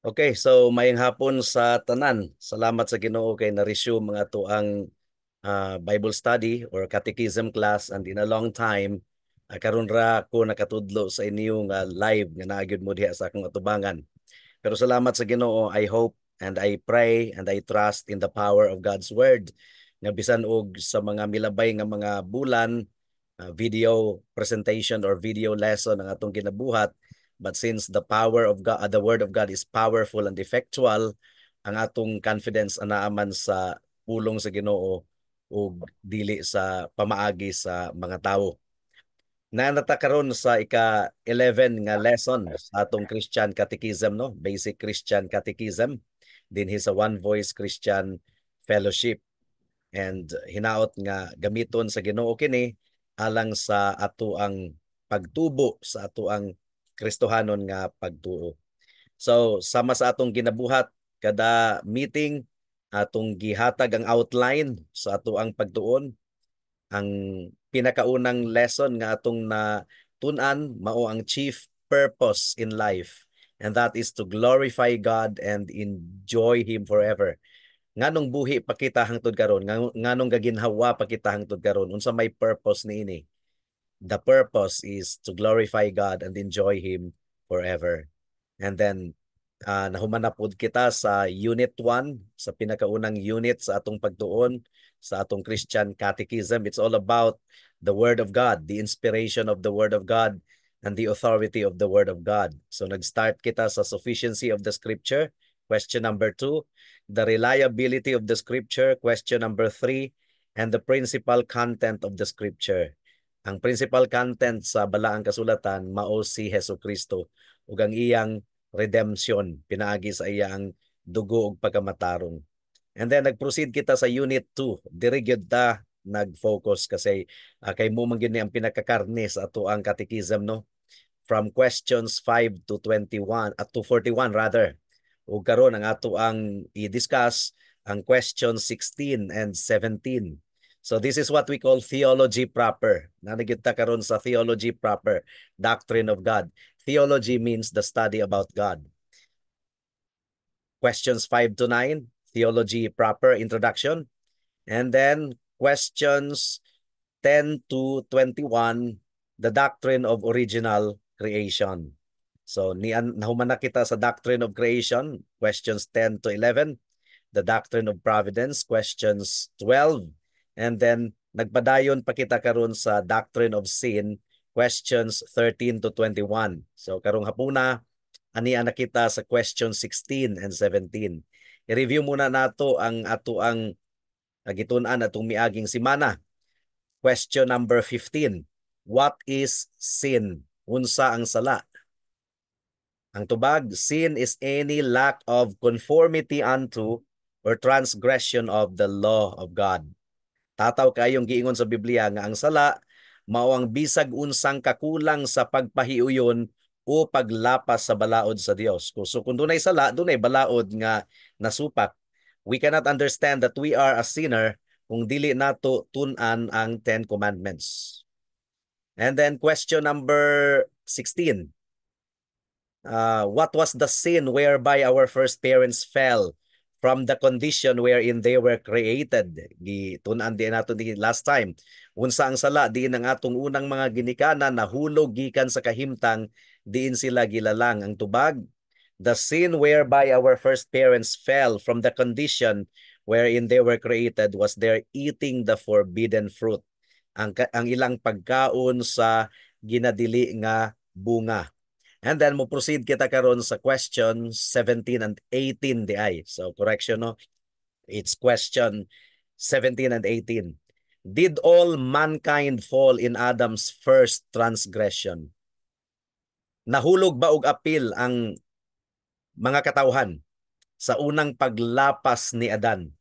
Okay, so maayong hapon sa tanan. Salamat sa Ginoo kay na-resume mga atoang Bible study or catechism class, and in a long time karon ra ko nakatudlo sa inyong live nga naa gyud mo diha sa akong atubangan. Pero salamat sa Ginoo, I hope and I pray and I trust in the power of God's word nga bisan og sa mga milabay nga mga bulan, video presentation or video lesson ang atong ginabuhat, but since the power of God, the word of God is powerful and effectual, ang atong confidence anaa man sa pulong sa Ginoo ug dili sa pamaagi sa mga tawo. Naa na ta karon sa ika-11 nga lesson sa atong Christian Catechism, no? Basic Christian Catechism dinhi sa One Voice Christian Fellowship. And hinaot nga gamiton sa Ginoo kini alang sa ato ang pagtubo sa ato ang Kristohanon nga pagtuo. So sama sa atong ginabuhat kada meeting, atong gihatag ang outline sa ato ang pagtuon. Ang pinakaunang lesson nga atong natun-an mao ang chief purpose in life, and that is to glorify God and enjoy Him forever. Nganong buhi pa kita hangtod karon, nganong gaginhawa pa kita hangtod karon, unsa may purpose niini? The purpose is to glorify God and enjoy Him forever. And then nahuman na pod kita sa Unit 1, sa pinakaunang unit sa atong pagtuon, sa atong Christian Catechism. It's all about the Word of God, the inspiration of the Word of God, and the authority of the Word of God. So nag-start kita sa sufficiency of the Scripture, question number 2, the reliability of the Scripture, question number 3, and the principal content of the Scripture. Ang principal content sa Balaang Kasulatan mao si Hesus Kristo ug ang iyang redemption pinaagi sa iyang dugo ug pagkamatarong. And then nag-proceed kita sa Unit 2. Diri gyud ta nag-focus kasi kay mao man gyud ni ang pinakakarne sa ato ang catechism, no? From questions 5 to 21 at to 41 rather. Ug karon ang ato ang i-discuss ang question 16 and 17. So this is what we call theology proper. Naa na gyud ta karon sa theology proper, doctrine of God. Theology means the study about God. Questions 5 to 9, theology proper introduction. And then questions 10 to 21, the doctrine of original creation. So nian nahuman na kita sa doctrine of creation, questions 10 to 11, the doctrine of providence, questions 12, and then nagpadayon pa kita karon sa doctrine of sin, questions 13 to 21. So karong hapuna, ania na kita sa question 16 and 17. I-review muna nato ang ato ang gitun-an atong miaging simana. Question number 15. What is sin? Unsa ang sala? Ang tubag, sin is any lack of conformity unto or transgression of the law of God. Tataw kayong giingon sa Biblia nga ang sala mao ang bisag unsang kakulang sa pagpahiuyon o paglapas sa balaod sa Dios. So kung dunay sala, dunay balaod nga nasupak. We cannot understand that we are a sinner kung dili nato tun-an ang Ten Commandments. And then question number 16. What was the sin whereby our first parents fell from the condition wherein they were created? Gitun-an din nato di last time. Unsa ang sala diin ang atong unang mga ginikanan nahulog gikan sa kahimtang diin sila gilalang? Ang tubag, the sin whereby our first parents fell from the condition wherein they were created was their eating the forbidden fruit. Ang ilang pagkaon sa ginadili nga bunga. And then mo proceed kita karon sa question 17 and 18 di ay. So correction, no. It's question 17 and 18. Did all mankind fall in Adam's first transgression? Nahulog ba og apil ang mga katawhan sa unang paglapas ni Adan?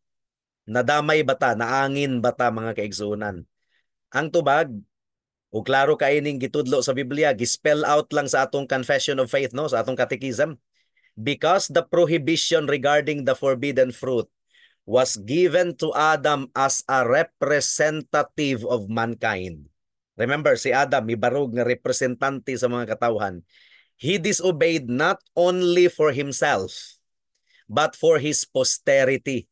Nadamay ba ta, naangin ba ta, mga kaigsuonan? Ang tubag, o klaro kay ning gitudlo sa Biblia, gi-spell out lang sa atong confession of faith, no, sa atong catechism. Because the prohibition regarding the forbidden fruit was given to Adam as a representative of mankind. Remember, si Adam, mibarog nga representante sa mga katawhan. He disobeyed not only for himself, but for his posterity,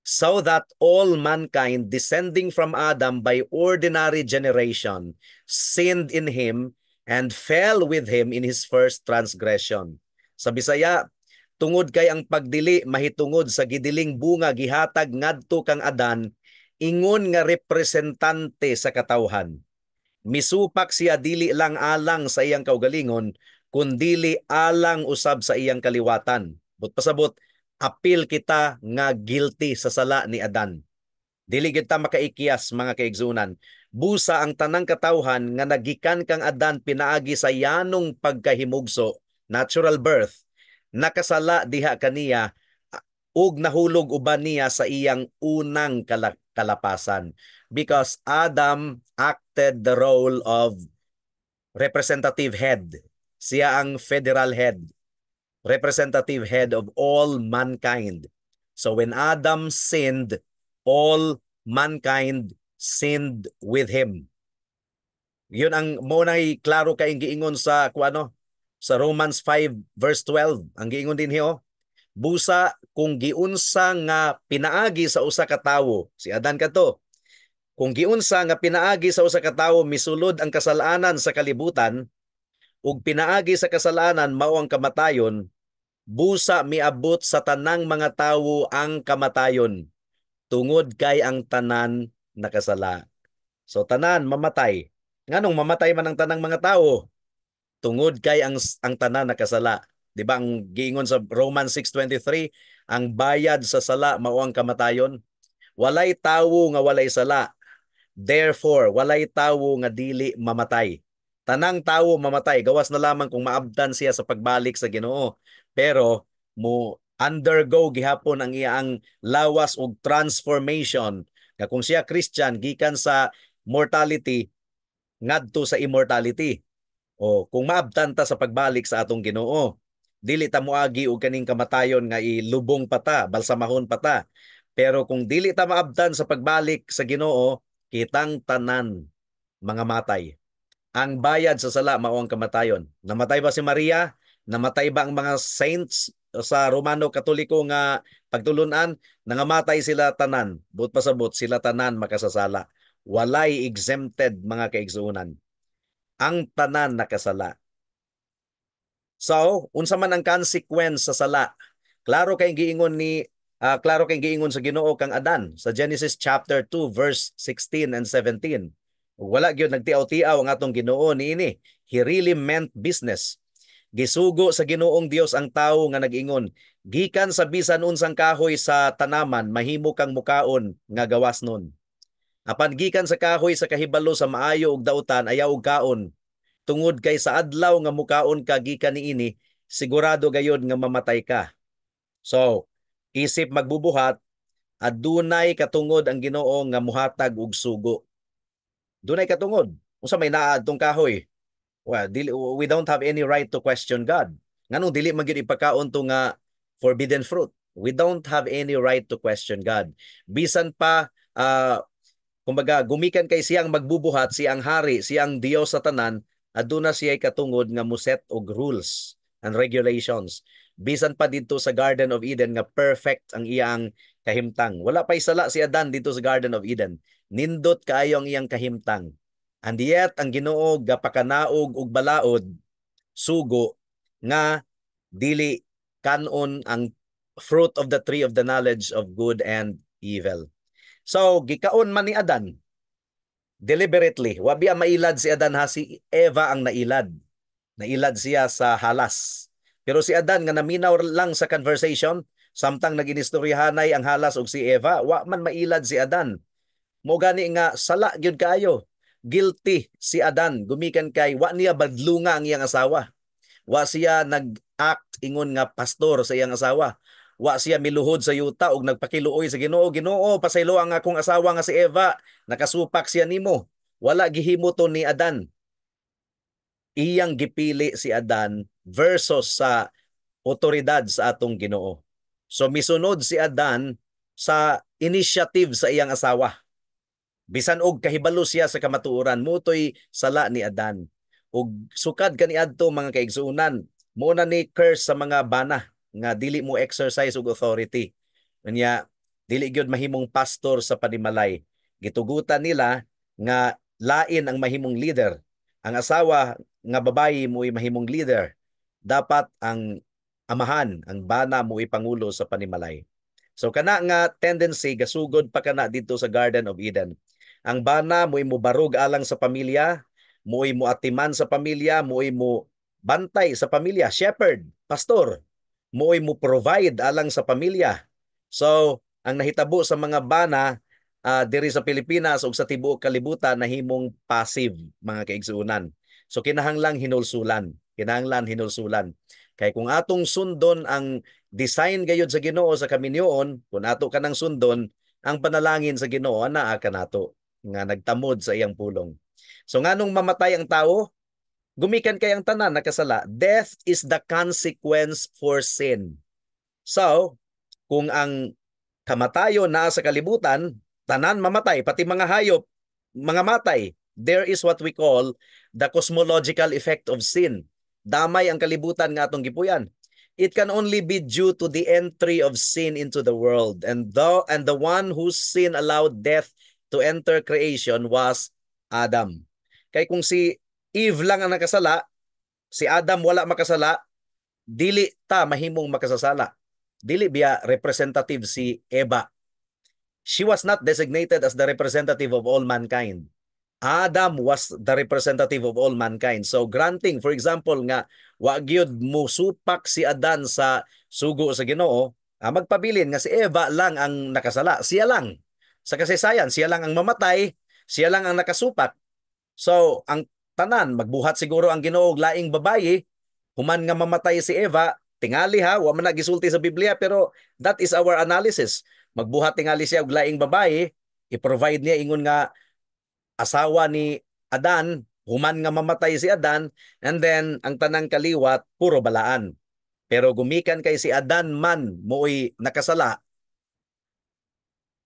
so that all mankind descending from Adam by ordinary generation sinned in him and fell with him in his first transgression. Sa Bisaya, tungod kay ang pagdili mahitungod sa gidiling bunga gihatag ngadto kang Adan, ingon nga representante sa katawhan. Misupak siya dili lang alang sa iyang kaugalingon, kundili alang usab sa iyang kaliwatan. But pasabot, apil kita nga guilty sa sala ni Adan. Dili kita makaikyas, mga kaigsunan. Busa ang tanang katawhan nga nagikan kang Adan pinaagi sa yanong pagkahimugso, natural birth, nakasala diha kaniya ug nahulog uban niya sa iyang unang kalapasan. Because Adam acted the role of representative head. Siya ang federal head, representative head of all mankind. So when Adam sinned, all mankind sinned with him. Yun ang mo nay klaro kay giingon sa kuano, sa Romans 5 verse 12. Ang giingon din hiyo, busa kung giunsa nga pinaagi sa usa ka tawo, si Adan kadto. Kung giunsa nga pinaagi sa usa ka tawo misulod ang kasalanan sa kalibutan, ug pinaagi sa kasalanan mao ang kamatayon, busa miabot sa tanang mga tawo ang kamatayon tungod kay ang tanan nakasala. So tanan mamatay. Nganong mamatay man ang tanang mga tawo? Tungod kay ang tanan nakasala. Di ba ang giingon sa Romans 6:23, ang bayad sa sala mao ang kamatayon? Walay tawo nga walay sala. Therefore, walay tawo nga dili mamatay. Tanang tawo mamatay, gawas na lamang kung maabtan siya sa pagbalik sa Ginoo. Pero mo undergo gihapon ang iyang lawas og transformation nga kung siya Christian, gikan sa mortality ngadto sa immortality. O kung maabtan ta sa pagbalik sa atong Ginoo, dili ta moagi og kaning kamatayon nga ilubong pa ta, balsamahon pa ta. Pero kung dili ta maabtan sa pagbalik sa Ginoo, kitang tanan mga matay. Ang bayad sa sala mao ang kamatayon. Namatay ba si Maria? Namatay ba ang mga saints sa Romano Katoliko nga pagtulunan? Nangamatay sila tanan. But pasabot, sila tanan makasasala. Walay exempted, mga kaigsuonan. Ang tanan nakasala. So, unsa man ang consequence sa sala? Klaro kay giingon sa Ginoo kang Adan sa Genesis chapter 2 verse 16 and 17. Wala gyud nagtiaw-tiaw ang atong Ginoo niini. He really meant business. Gisugo sa Ginoong Dios ang tawo nga nag-ingon, "Gikan sa bisan unsang kahoy sa tanaman mahimo kang mukaon nga gawas nun. Apan gikan sa kahoy sa kahibalo sa maayo ug dautan ayaw og kaon. Tungod kay sa adlaw nga mukaon ka gikan niini, sigurado gayod nga mamatay ka." So, isip magbubuhat, adunay katungod ang Ginoo nga muhatag og sugo. Dunay katungod. Unsa may naa adtong kahoy? Well, dili, we don't have any right to question God. Nganong dili man gyud ipakaon to nga forbidden fruit? We don't have any right to question God. Bisan pa kumbaga gumikan kay siyang magbubuhat, siyang hari, siyang Dios sa tanan, aduna siya katungod nga muset og rules and regulations. Bisan pa didto sa Garden of Eden nga perfect ang iyang kahimtang. Wala pa sala si Adan didto sa Garden of Eden. Nindot kaayo ang iyang kahimtang. And yet ang Ginoo gapakanaog og balaod, sugo nga dili kanon ang fruit of the tree of the knowledge of good and evil. So gikaon man ni Adan deliberately. Wa biya mailad si Adan ha, si Eva ang nailad. Nailad siya sa halas. Pero si Adan nga naminaw lang sa conversation samtang naginistoryahanay ang halas og si Eva, wa man mailad si Adan. Mo gani nga sala gyud kaayo. Guilty si Adan gumikan kay wa niya badlunga ang iyang asawa. Wa siya nag-act ingon nga pastor sa iyang asawa. Wa siya miluhod sa yuta og nagpakiluoy sa Ginoo, "Ginoo, pasaylo ang akong asawa nga si Eva, nakasupak siya nimo." Wala gihimo to ni Adan. Iyang gipili si Adan versus sa otoridad sa atong Ginoo. So misunod si Adan sa initiative sa iyang asawa. Bisan og kahibalo siya sa kamatuoran, mutoy sala ni Adan. Ug sukad kaniadto, mga kaigsuonan, mao na ni curse sa mga bana nga dili mo exercise og authority. Unya dili gyud mahimong pastor sa panimalay. Gitugutan nila nga lain ang mahimong leader. Ang asawa nga babayi mo'y mahimong leader. Dapat ang amahan, ang bana, mo'y pangulo sa panimalay. So kana nga tendency gasugod pa kana didto sa Garden of Eden. Ang bana mo'y mubarog alang sa pamilya, mo'y muatiman sa pamilya, mo'y mo bantay sa pamilya, shepherd, pastor, mo'y mo provide alang sa pamilya. So, ang nahitabo sa mga bana diri sa Pilipinas ug sa tibuok kalibutan, nahimong passive, mga kaigsuonan. So kinahanglang hinulsulan, kinahanglan hinulsulan. Kay kung atong sundon ang design gayud sa Ginoo sa kaminyoon, kung ato kanang sundon ang panalangin sa Ginoo, anaa kanato nga nagtamod sa iyang pulong. So nganong mamatay ang tao? Gumikan kay ang tanan nakasala. Death is the consequence for sin. So, kung ang kamatayon naa sa kalibutan, tanan mamatay, pati mga hayop, mga matay. There is what we call the cosmological effect of sin. Damay ang kalibutan nga atong gipuyan. It can only be due to the entry of sin into the world. And the one whose sin allowed death to enter creation was Adam. Kay kung si Eve lang ang nakasala, si Adam wala makasala, dili ta mahimong makasasala. Dili biya representative si Eva? She was not designated as the representative of all mankind. Adam was the representative of all mankind. So granting, for example, nga wa gyud mo supak si Adan sa sugo sa Ginoo, magpabilin nga si Eva lang ang nakasala. Siya lang. Sa kasaysayan, siya lang ang mamatay, siya lang ang nakasupak. So, ang tanan, magbuhat siguro ang Ginoo og laing babayi human nga mamatay si Eva, tingali ha, wa man na gisulti sa Biblia, pero that is our analysis. Magbuhat tingali siya og laing babayi, i-provide niya ingon nga asawa ni Adan human nga mamatay si Adan, and then ang tanang kaliwat puro balaan. Pero gumikan kay si Adan man mo'y nakasala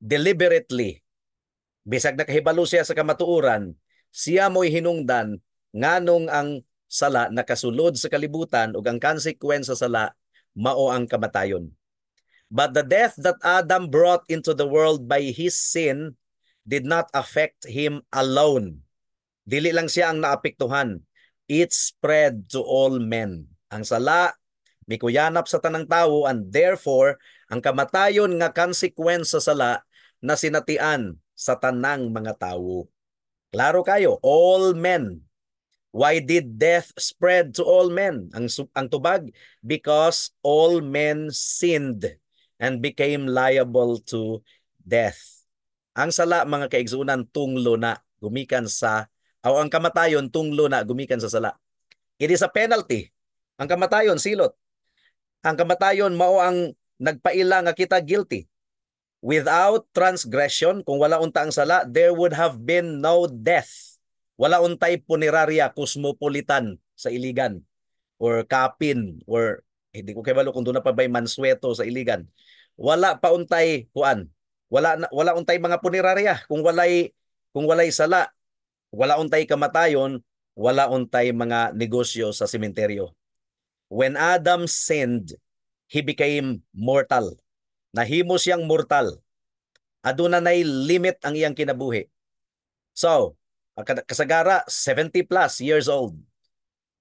deliberately, bisag nakahibalo siya sa kamatuoran, siya mo'y hinungdan nganong ang sala nakasulod sa kalibutan ug ang consequence sa sala mao ang kamatayon. But the death that Adam brought into the world by his sin did not affect him alone. Dili lang siya ang naapektuhan. It spread to all men. Ang sala mikuyanap sa tanang tawo, and therefore ang kamatayon nga consequence sa sala nasinatian sa tanang mga tawo. Klaro kayo, all men. Why did death spread to all men? Ang tubag, because all men sinned and became liable to death. Ang sala, mga kaigsunan, tunglo na gumikan sa o ang kamatayon tunglo na gumikan sa sala. It is a penalty. Ang kamatayon silot. Ang kamatayon mao ang nagpaila nga kita guilty. Without transgression, kung wala unta ang sala, there would have been no death. Wala untay punerarya Cosmopolitan sa Iligan or Kapin or hindi ko kabalo kung duna pa ba'y Mansueto sa Iligan. Wala pa untay kuan. Wala na, wala untay mga punerarya kung walay sala. Wala untay kamatayon, wala untay mga negosyo sa sementeryo. When Adam sinned, he became mortal. Nahimo siyang mortal. Aduna nay limit ang iyang kinabuhi. So, kasagara 70 plus years old.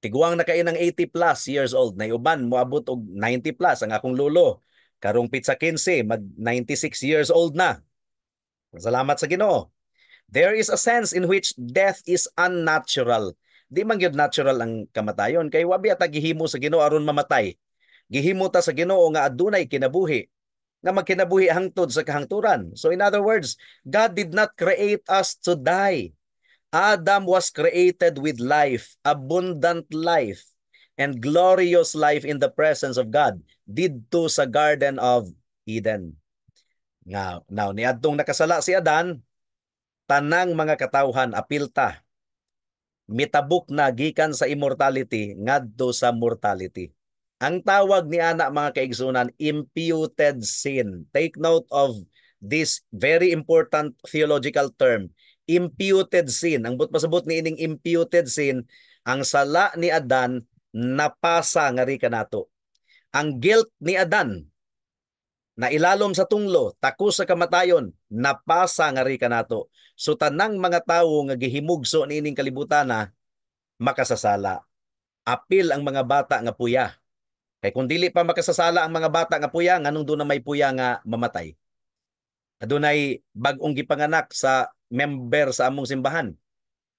Tiguang na kaayo ng 80 plus years old. Nay uban moabot og 90 plus. Ang akong lolo karong pitsa 15, mag 96 years old na. Salamat sa Ginoo. There is a sense in which death is unnatural. Di man gyud natural ang kamatayon kay wa biya ta gihimo sa Ginoo aron mamatay. Gihimo ta sa Ginoo nga adunay kinabuhi nga magkinabuhi hangtod sa kahangturan. So in other words, God did not create us to die. Adam was created with life, abundant life, and glorious life in the presence of God didto sa Garden of Eden. Now, niadtong nakasala si Adan, tanang mga katawhan apilta, mitabok na gikan sa immortality ngadto sa mortality. Ang tawag ni ana, mga kaigsunan, imputed sin. Take note of this very important theological term, imputed sin. Ang buot pasabot ni ining imputed sin, Ang sala ni Adan napasa ngari kanato. Ang guilt ni Adan na ilalom sa tunglo, takos sa kamatayon, napasa ngari kanato. So tanang mga tawo nga gihimugso niining kalibutan na makasasala. Apil ang mga bata nga puya. Kay kung dili pa makasasala ang mga bata nga puya, nganong duna may puya nga mamatay? Adunay bag-ong gipanganak sa member sa among simbahan.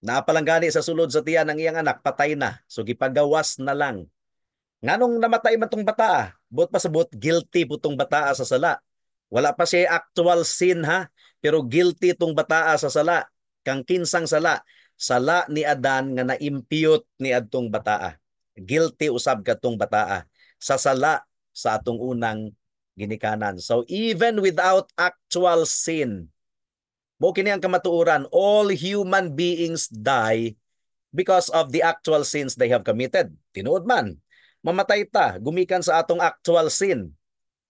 Naa pa lang gani sa sulod sa tiyan ng iyang anak, patay na. So gipagawas na lang. Nganong namatay man tong bata? Buot pasabot, guilty po tong bata sa sala. Wala pa siya actual sin ha, pero guilty tong bata sa sala. Kang kinsang sala? Sala ni Adan nga na-impute ni adtong bataa. Guilty usab kadtong bataa sa sala sa atong unang ginikanan. So even without actual sin, mo kini ang kamatuoran, all human beings die because of the actual sins they have committed. Tinuod man, mamatay ta gumikan sa atong actual sin.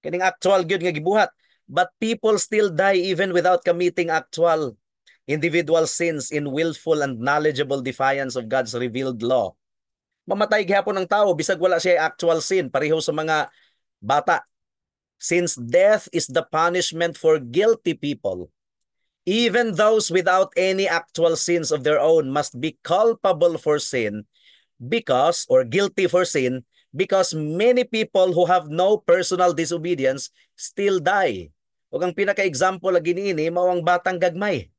Kining actual gyud nga gibuhat. But people still die even without committing actual individual sins in willful and knowledgeable defiance of God's revealed law. Mamatay gihapon ang tao bisag wala siya actual sin, pareho sa mga bata. Since death is the punishment for guilty people, even those without any actual sins of their own must be culpable for sin because, or guilty for sin, because many people who have no personal disobedience still die. Ug ang pinaka-example lagi niini mao ang batang gagmay.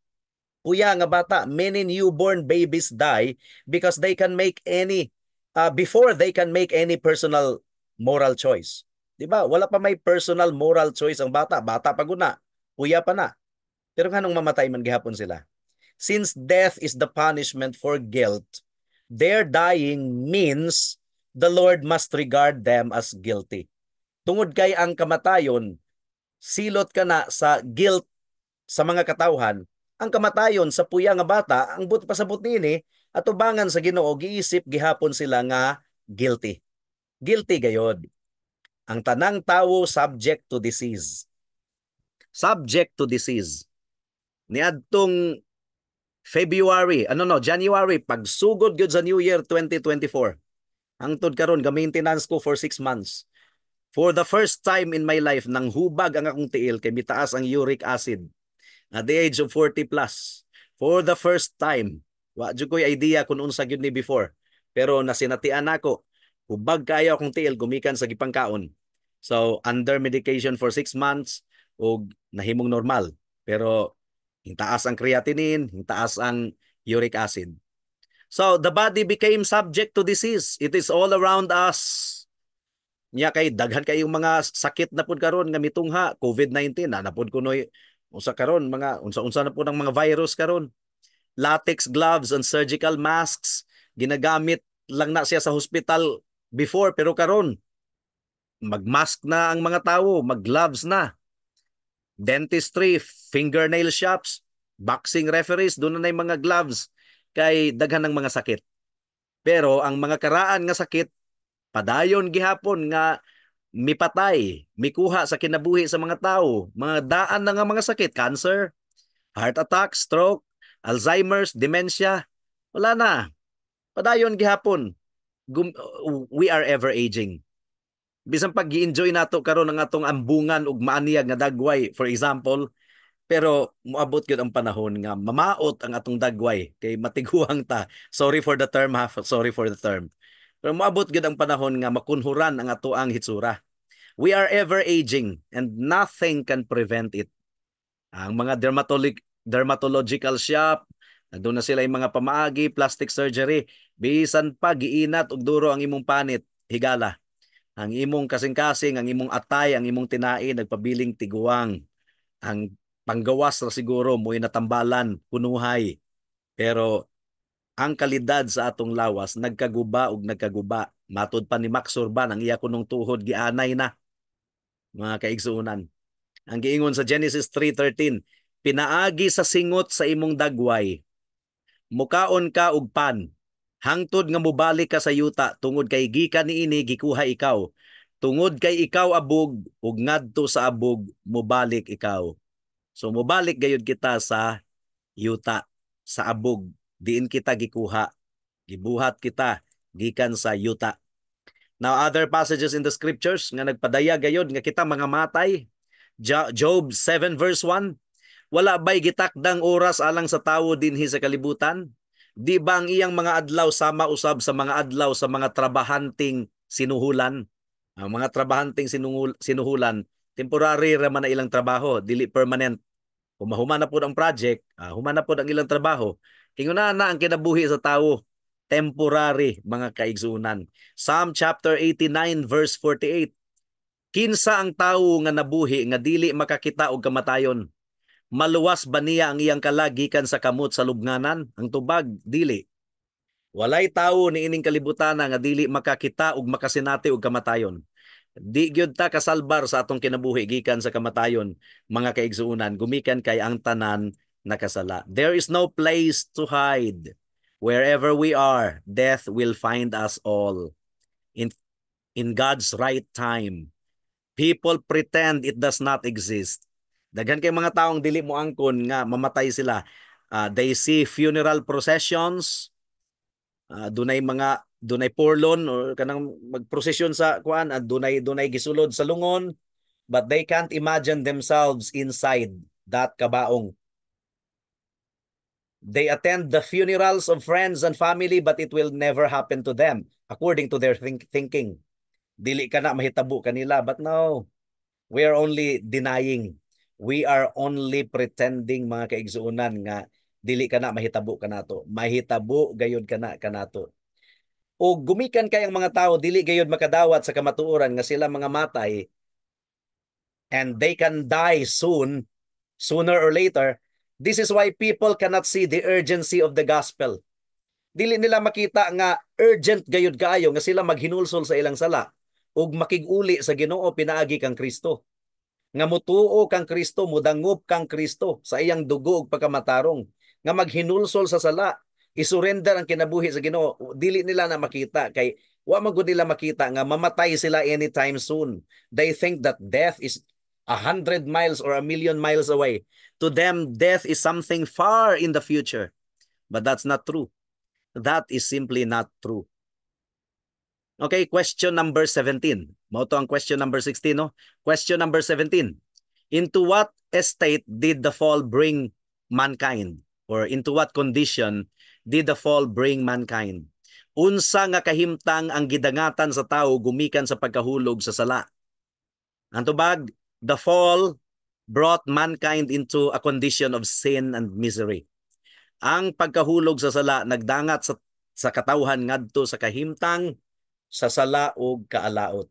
Puya nga bata, many newborn babies die because they can make any before they can make any personal moral choice. 'Di ba? Wala pa may personal moral choice ang bata, bata pa guna, puya pa na. Pero nganong mamatay man gihapon sila? Since death is the punishment for guilt, their dying means the Lord must regard them as guilty. Tungod kay ang kamatayon, silot ka na sa guilt sa mga katawhan, ang kamatayon sa puya nga bata, ang buot pasabot niini, atubangan sa Ginoo, giisip gihapon sila nga guilty. Guilty gayod. Ang tanang tawo subject to disease. Subject to disease. Niadtong February, ano no, January, pagsugod gyud sa New Year 2024. Hangtod karon ga-maintenance ko for 6 months. For the first time in my life, nang hubag ang akong tiil kay mitaas ang uric acid. At the age of 40 plus. For the first time. Wa jud ko'y idea kung unsa gyud ni before. Pero nasinatian nako, hubag kayo akong tiil gumikan sa gipangkaon. So under medication for 6 months ug nahimong normal. Pero taas ang creatinine, taas ang uric acid. So the body became subject to disease. It is all around us. Nya kay daghan kayong mga sakit na pud karon nga mitungha, COVID-19 na napud kunoy usa karon, mga unsa-unsa na pud ang mga virus karon. Latex gloves and surgical masks ginagamit lang na siya sa hospital before, pero karon magmask na ang mga tao, mag-gloves na. Dentistry, fingernail shops, boxing referees, doon na yung mga gloves kay daghan ng mga sakit. Pero ang mga karaan nga sakit, padayon gihapon nga mipatay, mikuha sa kinabuhi sa mga tao, mga daan na nga mga sakit, cancer, heart attack, stroke, Alzheimer's, dementia, wala na. Padayon gihapon. We are ever aging. Bisan pag gi-enjoy nato karon ang atong ambungan ug maaniyag nga dagway, for example, pero moabot gyud ang panahon nga mamaot ang atong dagway kay matiguang ta. Sorry for the term ha, sorry for the term. Pero moabot gyud ang panahon nga makunhuran ang atoang hitsura. We are ever aging and nothing can prevent it. Ang mga dermatological shop, nandun na sila yung mga pamaagi, plastic surgery, bisan pa giinat og duro ang imong panit, higala. Ang imong kasing-kasing, ang imong atay, ang imong tinai nagpabiling tiguang. Ang panggawas ra siguro mo'y natambalan, kunuhay. Pero ang kalidad sa atong lawas nagkaguba ug nagkaguba. Matod pa ni Max Surban, ang iya kunong tuhod gianay na. Mga kaigsuonan. Ang giingon sa Genesis 3:13, "Pinaagi sa singot sa imong dagway, mukaon ka og pan, hangtod nga mobalik ka sa yuta, tungod kay gikan niini gikuha ikaw. Tungod kay ikaw abog ug ngadto sa abog mobalik ikaw." So mobalik gayud kita sa yuta, sa abog, diin kita gikuha. Gibuhat kita gikan sa yuta. Now, other passages in the scriptures nga nagpadayag gayod nga kita mga matay. Job 7 verse 1: "Wala ba'y gitakdang oras alang sa tawo dinhi sa kalibutan? Di ba ang iyang mga adlaw sama usab sa mga adlaw sa mga trabahanteng sinuhulan?" Ang mga trabahanteng sinuhulan, temporary ra man na ilang trabaho, dili permanent. Kung mahuman na pod ang project, human na pod ang ilang trabaho. Inguna na ang kinabuhi sa tawo, temporary, mga kaigsunan. Psalm chapter 89 verse 48. "Kinsa ang tawo nga nabuhi nga dili makakita og kamatayon? Maluwas ba niya ang iyang kalag gikan sa kamot sa lubnganan?" Ang tubag, dili. Walay tawo niining kalibutan nga dili makakita og makasinati og kamatayon. Di gyud ta kasalbar sa atong kinabuhi gikan sa kamatayon, mga kaigsuonan, gumikan kay ang tanan nakasala. There is no place to hide. Wherever we are, death will find us all in God's right time. People pretend it does not exist. Daghan kay mga taong dili mo angkon nga mamatay sila. They see funeral processions. Dunay porlon or kanang magprosesyon sa kuan at dunay gisulod sa lungon, but they can't imagine themselves inside that kabaong. They attend the funerals of friends and family, but it will never happen to them according to their thinking. Dili kana mahitabo kanila, but no. We are only denying. We are only pretending, mga kaigsuonan, nga dili kana mahitabo kanato. Mahitabo gayud kana kanato. O gumikan kay ang mga tao dili gayud makadawat sa kamatuoran nga sila mga matay and they can die soon, sooner or later. This is why people cannot see the urgency of the gospel. Dili nila makita nga urgent gayud kaayo nga sila maghinulsol sa ilang sala ug makig-uli sa Ginoo pinaagi kang Kristo. Nga mutuo kang Kristo, mudangop kang Kristo sa iyang dugo ug pagkamatarong, nga maghinulsol sa sala, isurrender ang kinabuhi sa Ginoo. Dili nila na makita kay wa man gud nila makita nga mamatay sila anytime soon. They think that death is 100 miles or 1 million miles away. To them, death is something far in the future. But that's not true. That is simply not true. Okay, question number 17. Mao to ang question number 16, no? Question number 17. Into what estate did the fall bring mankind? Or into what condition did the fall bring mankind? Unsa nga kahimtang ang gidangatan sa tao gumikan sa pagkahulog sa sala? Ang tubag, the fall brought mankind into a condition of sin and misery. Ang pagkahulog sa sala nagdangat sa katawhan ngadto sa kahimtang sa sala ug kaalaot.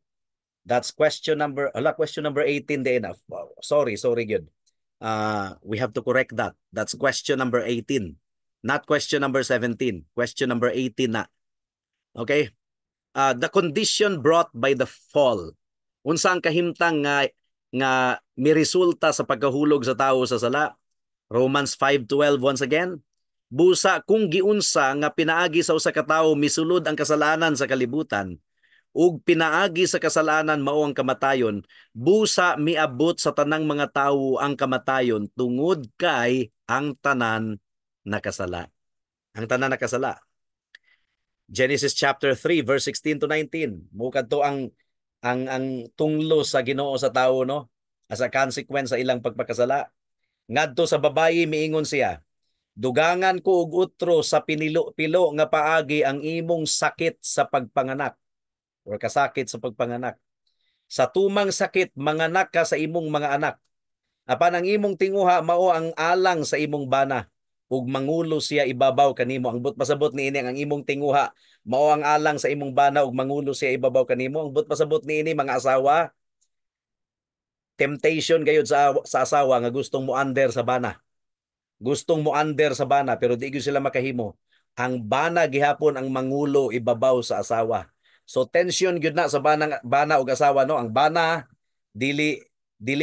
That's question number ala, question number 18 di enough. Sorry, sorry gud. We have to correct that. That's question number 18. Not question number 17. Question number 18 na. Okay? The condition brought by the fall. Unsa ang kahimtang nga miresulta sa pagkahulog sa tao sa sala? Romans 5:12 once again. "Busa kung giunsa nga pinaagi sa usa ka tawo misulod ang kasalanan sa kalibutan, ug pinaagi sa kasalanan mao ang kamatayon, busa miabot sa tanang mga tawo ang kamatayon tungod kay ang tanan nakasala." Ang tanan nakasala. Genesis chapter 3 verse 16 to 19. Mao kadto ang tunglo sa Ginoo sa tawo, no, as a consequence sa ilang pagpakasala. Ngadto sa babayi miingon siya, "Dugangan ko og utro sa pinilo-pilo nga paagi ang imong sakit sa pagpanganak or kasakit sa pagpanganak. Sa tumang sakit manganak ka sa imong mga anak. Apan ang imong tinguha mao ang alang sa imong bana ug mangulo siya ibabaw kanimo." Ang buot pasabot niini, ang imong tinguha mao ang alang sa imong bana ug mangulo siya ibabaw kanimo. Ang buot pasabot niini, mga asawa, temptation gayud sa asawa nga gustong mo under sa bana. Gustong mo under sa bana, pero di gyud sila makahimo. Ang bana gihapon ang mangulo ibabaw sa asawa. So tension gyud na sa bana ug asawa, no. Ang bana dili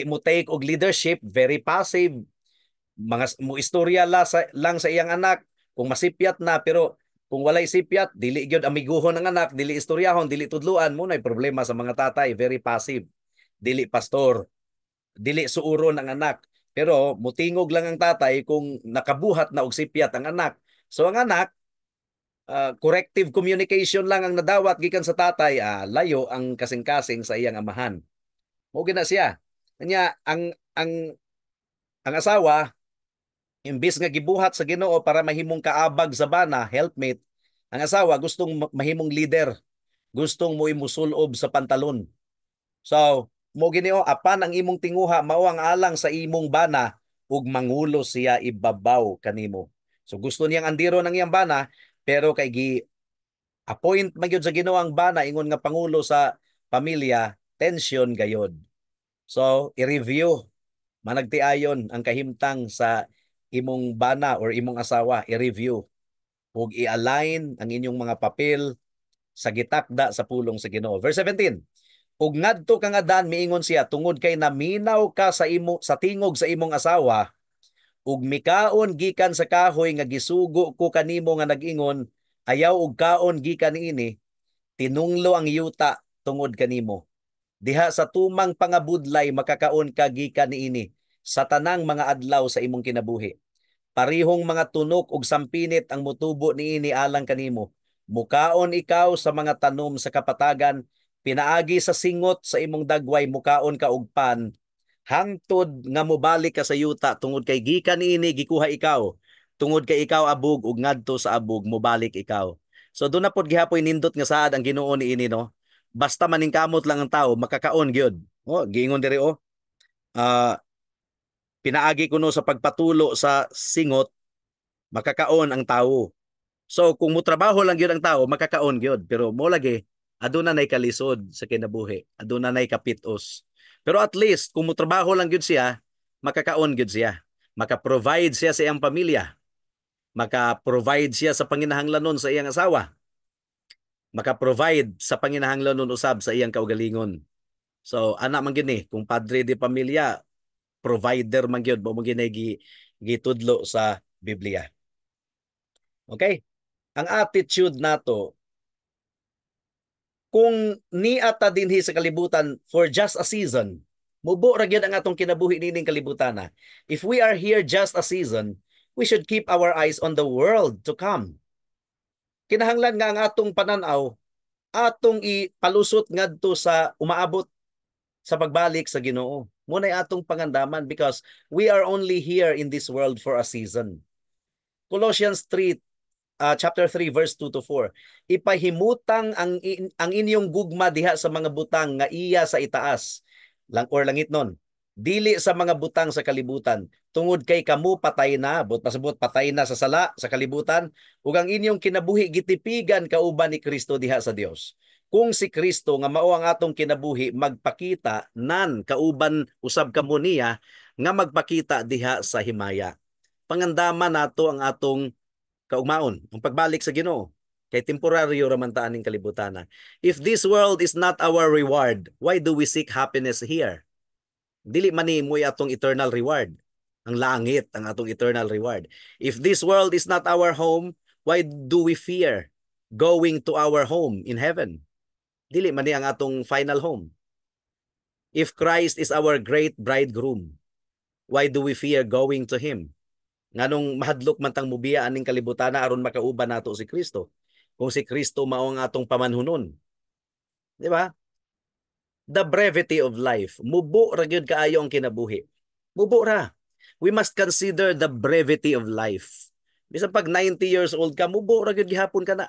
mo take og leadership, very passive. Mga mo istorya lang sa iyang anak kung masipyat na, pero kung walay sipyat, dili gyud amiguhon ang anak, dili istoryahon, dili tudluan. Mao nay problema sa mga tatay, very passive. Dili pastor, dili suuron ang anak. Pero mutingog lang ang tatay kung nakabuhat na og sipyat ang anak. So ang anak, Corrective communication lang ang nadawat gikan sa tatay, layo ang kasing-kasing sa iyang amahan. Mao gina siya. Nya ang asawa, imbis nga gibuhat sa Ginoo para mahimong kaabag sa bana, helpmate, ang asawa gustong mahimong leader, gustong mo musulob sa pantalon. So, mo Ginoo, apan ang imong tinguha mao ang alang sa imong bana ug mangulo siya ibabaw kanimo. So gusto niyang andiro ng iyang bana, pero kay gi appoint man gyud sa Ginoo ang bana ingon nga pangulo sa pamilya, tension gayod. So i-review managtiayon ang kahimtang sa imong bana or imong asawa, i-review ug i-align ang inyong mga papel sa gitakda sa pulong sa Ginoo. Verse 17. Ug ngadto kang Adan, miingon siya, "Tungod kay naminaw ka sa tingog sa imong asawa ug mikaon gikan sa kahoy nga gisugo ko kanimo nga nag-ingon, 'Ayaw og kaon gikan niini,' tinunglo ang yuta tungod kanimo. Diha sa tumang pangabudlay makakaon ka gikan niini sa tanang mga adlaw sa imong kinabuhi. Parihong mga tunok ug sampinit ang mutubo niini alang kanimo. Mukaon ikaw sa mga tanom sa kapatagan, pinaagi sa singot sa imong dagway mukaon ka og pan hangtod nga mobalik ka sa yuta, tungod kay gikan niini gikuha ikaw, tungod kay ikaw abog ug ngadto sa abog mobalik ikaw." So doon na pod gihapoy nindot nga saad ang Ginoo niini, no? Basta maningkamot lang ang tao, makakaon gyud. Oh, giingon diri, oh. Pinaagi kuno sa pagpatulo sa singot makakaon ang tao. So kung motrabaho lang gyud ang tao, makakaon gyud, pero mo lagi aduna nay kalisod sa kinabuhi, aduna nay kapitos. Pero at least kung motrabaho lang gyud siya, makakaon gyud siya. Maka-provide siya sa iyang pamilya. Maka-provide siya sa panginahanglanon sa iyang asawa. Maka-provide sa panginahanglanon usab sa iyang kaugalingon. So ana man gyud ni, kung padre de pamilya, provider man gyud, mo gyud gitudlo sa Biblia. Okay? Ang attitude nato kung niata dinhi sa kalibutan for just a season, mubo ra gyud ang atong kinabuhi nining kalibutan na. If we are here just a season, we should keep our eyes on the world to come. Kinahanglan nga ang atong pananaw atong ipalusot ngadto sa umaabot sa pagbalik sa Ginoo. Mao nay atong pangandaman because we are only here in this world for a season. Colossians 3 chapter 3 verse 2 to 4. "Ipahimutang ang inyong gugma diha sa mga butang nga iya sa itaas lang or langit nun. Dili sa mga butang sa kalibutan, tungod kay kamo patay na," but pasabot patay na sa sala sa kalibutan, "ug ang inyong kinabuhi gitipigan kauban ni Kristo diha sa Dios. Kung si Kristo nga mao ang atong kinabuhi magpakita nan, kauban usab kamo niya nga magpakita diha sa himaya." Pangandaman nato ang atong kaugmaon, ang pagbalik sa Ginoo. Kay temporaryo ra man ta aning kalibutan. If this world is not our reward, why do we seek happiness here? Dili man ni mo atong eternal reward. Ang langit ang atong eternal reward. If this world is not our home, why do we fear going to our home in heaven? Dili man ni ang atong final home. If Christ is our great bridegroom, why do we fear going to Him? Nganong mahadlok man tang mubiya aning kalibutan aron makauban nato si Kristo, kung si Kristo mao ang atong pamanhunon? Di ba? The brevity of life. Mubo ra gyud kaayo ang kinabuhi. Mubo ra. We must consider the brevity of life. Bisan pag 90 years old ka, mubo ra gyud gihapon ka na.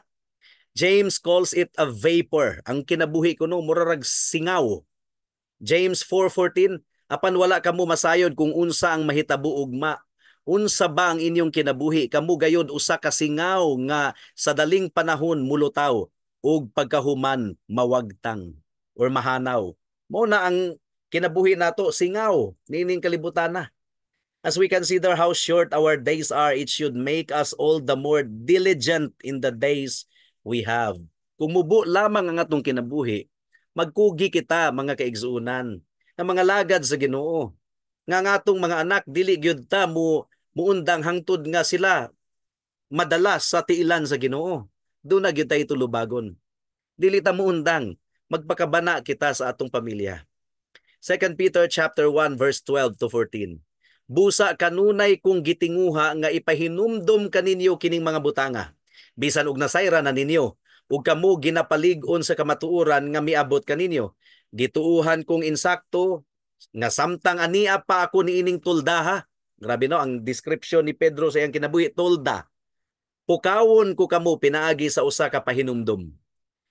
James calls it a vapor. Ang kinabuhi kuno mura rag singaw. James 4:14, "Apan wala kamo masayod kung unsa ang mahitabo ugma. Unsa ba ang inyong kinabuhi? Kamo gayod usa ka singaw nga sa daling panahon mulutaw ug pagkahuman mawagtang or mahanaw." Mao na ang kinabuhi nato, singaw niining kalibutan na. As we consider how short our days are, it should make us all the more diligent in the days we have. Kung mubo lamang ang atong kinabuhi, magkugi kita, mga kaigsuonan, nga mga lagad sa Ginoo. Nga ang atong mga anak, dili gyud ta mo muundang hangtod nga sila madala sa tiilan sa Ginoo. Doon na gyud tayo tulubagon. Dili ta muundang, magpakabana kita sa atong pamilya. 2 Peter chapter 1 verse 12 to 14. "Busa kanunay kong gitinguha nga ipahinumdom kaninyo kining mga butanga. Bisan og nasayran na ninyo ug kamo ginapalig-on sa kamatuoran nga miabot kaninyo. Gituuhan kong insakto nga samtang ania pa ako niining tulda ha. Grabe no ang description ni Pedro sa iyang kinabuhi, tulda. Pukawon ko kamo pinaagi sa usa ka pahinumdum.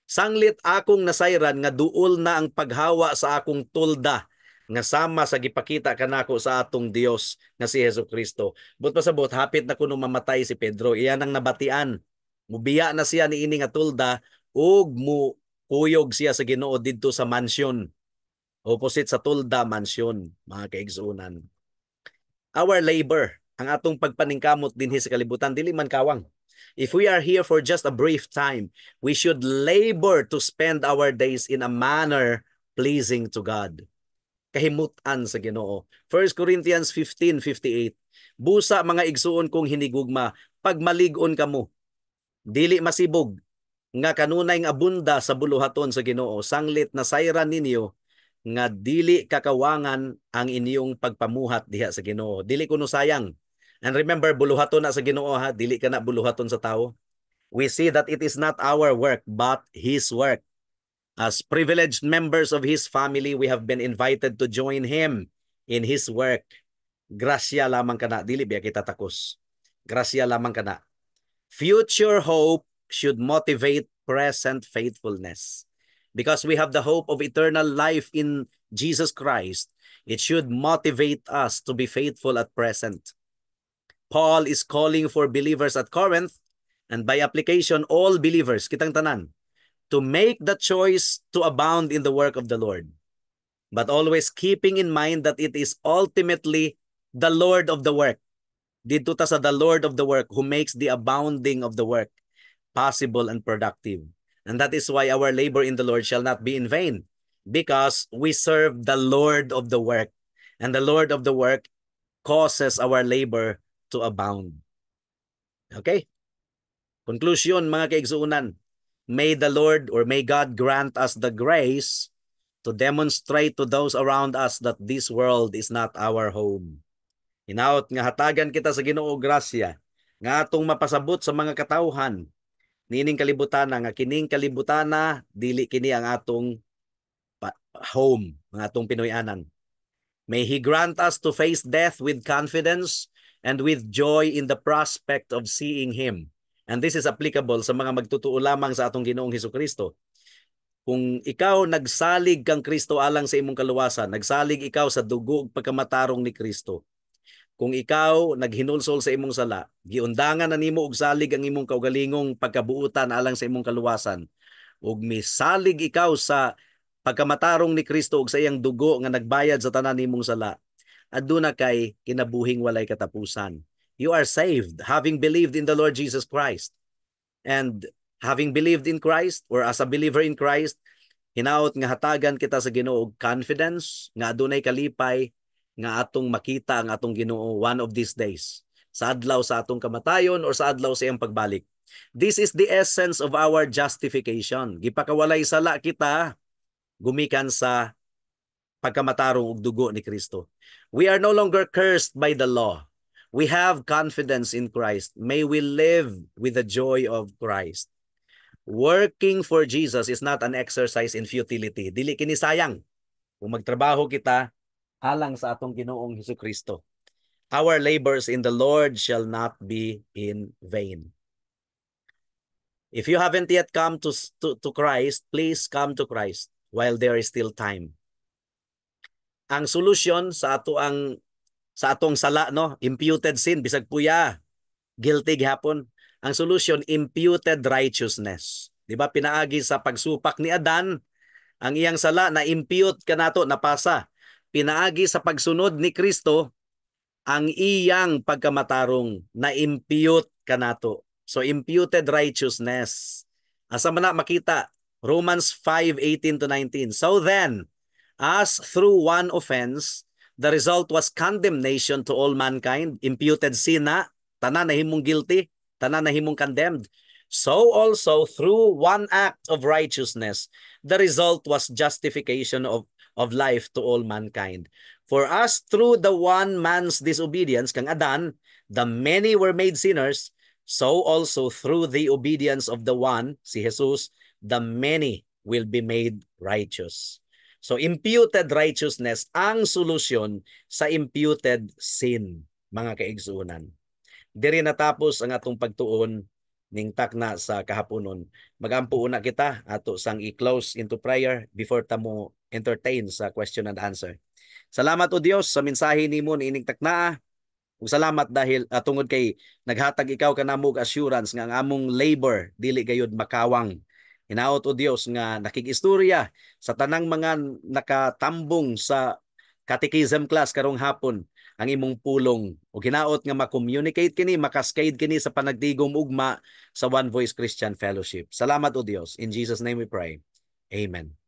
Sanglit akong nasayran nga duol na ang paghawa sa akong tulda nga sama sa gipakita kanako sa atong Dios nga si Hesus Kristo. But pasabot, hapit na kuno mamatay si Pedro. Iyan ang nabatian. Mubiya na siya niini nga tulda ug mu kuyog siya sa Ginoo didto sa mansion. Opposite sa tulda, mansion, mga kaigsuonan. Our labor, ang atong pagpaningkamot dinhi sa kalibutan, dili man kawang. If we are here for just a brief time, we should labor to spend our days in a manner pleasing to God. Kahimutan sa Ginoo. 1 Corinthians 15:58. Busa, mga igsuon kong hinigugma, pagmalig-on kamo, dili masibog nga kanunay nga abunda sa buluhaton sa Ginoo sanglit nasayran ninyo nga dili kakawangan ang inyong pagpamuhat diha sa Ginoo. Dili kuno sayang. And remember, buluhaton na sa Ginoo ha, dili ka na buluhaton sa tao. We see that it is not our work but His work. As privileged members of His family, we have been invited to join Him in His work. Grasya lamang kana, dili biya kita takos. Grasya lamang kana. Future hope should motivate present faithfulness. Because we have the hope of eternal life in Jesus Christ, it should motivate us to be faithful at present. Paul is calling for believers at Corinth, and by application, all believers, kitang tanan, to make the choice to abound in the work of the Lord, but always keeping in mind that it is ultimately the Lord of the work. Dito ta sa the Lord of the work who makes the abounding of the work possible and productive. And that is why our labor in the Lord shall not be in vain, because we serve the Lord of the work. And the Lord of the work causes our labor to abound. Okay? Conclusion, mga kaigsuunan, may the Lord or may God grant us the grace to demonstrate to those around us that this world is not our home. Hinaot nga hatagan kita sa Ginoo grasya nga atong mapasabot sa mga katawhan niining kalibutana nga kining kalibutana dili kini ang atong home, ang atong Pinoy-anan. May He grant us to face death with confidence and with joy in the prospect of seeing Him. And this is applicable sa mga magtutuo lamang sa atong Ginoong Hesus Kristo. Kung ikaw nagsalig kang Kristo alang sa imong kaluwasan, nagsalig ikaw sa dugo ug pagkamatarong ni Kristo. Kung ikaw naghinulsol sa imong sala, giundangan na nimo og salig ang imong kaugalingong pagkabuutan alang sa imong kaluwasan, ug misalig ikaw sa pagkamatarong ni Kristo ug sa iyang dugo nga nagbayad sa tanan nimong sala, aduna kay kinabuhing walay katapusan. You are saved having believed in the Lord Jesus Christ. And having believed in Christ or as a believer in Christ, hinaot nga hatagan kita sa Ginoo og confidence nga adunay kalipay nga atong makita ang atong Ginoo one of these days, sa adlaw sa atong kamatayon or sa adlaw sa iyang pagbalik. This is the essence of our justification. Gipakawalay sala kita gumikan sa pagkamatarong ug dugo ni Kristo. We are no longer cursed by the law. We have confidence in Christ. May we live with the joy of Christ. Working for Jesus is not an exercise in futility. Dili kini sayang kung magtrabaho kita alang sa atong Ginoong Hesus Kristo. Our labors in the Lord shall not be in vain. If you haven't yet come to Christ, please come to Christ while there is still time. Ang solusyon sa atong sala, no, imputed sin, bisag puya, guilty gihapon. Ang solusyon, imputed righteousness. Di ba, pinaagi sa pagsupak ni Adan, ang iyang sala na impute kanato, napasa. Pinaagi sa pagsunod ni Kristo, ang iyang pagkamatarong na impute kanato. So imputed righteousness. Asa man na makita? Romans 5:18 to 19. So then, as through one offense, the result was condemnation to all mankind, imputed sin na, tanan nahimong guilty, tanan nahimong condemned. So also through one act of righteousness, the result was justification of life to all mankind. For as through the one man's disobedience, kang Adan, the many were made sinners, So also through the obedience of the one, si Jesus, the many will be made righteous. So imputed righteousness ang solusyon sa imputed sin, mga kaigsuonan. Diri natapos ang atong pagtuon ning takna sa kahaponon. Magampo una kita, ato sang i-close into prayer before ta mo entertain sa question and answer. Salamat, O Dios, sa mensahe nimo niining taknaa. Ug salamat dahil tungod kay naghatag ikaw kanamo og assurance nga ang among labor dili gayud makawang. Hinaot, O Dios, nga nakig-istorya sa tanang mga nakatambong sa catechism class karong hapon ang imong pulong ug hinaot nga ma-communicate kini, ma-cascade kini sa panagtigom ugma sa One Voice Christian Fellowship. Salamat, O Dios. In Jesus' name we pray. Amen.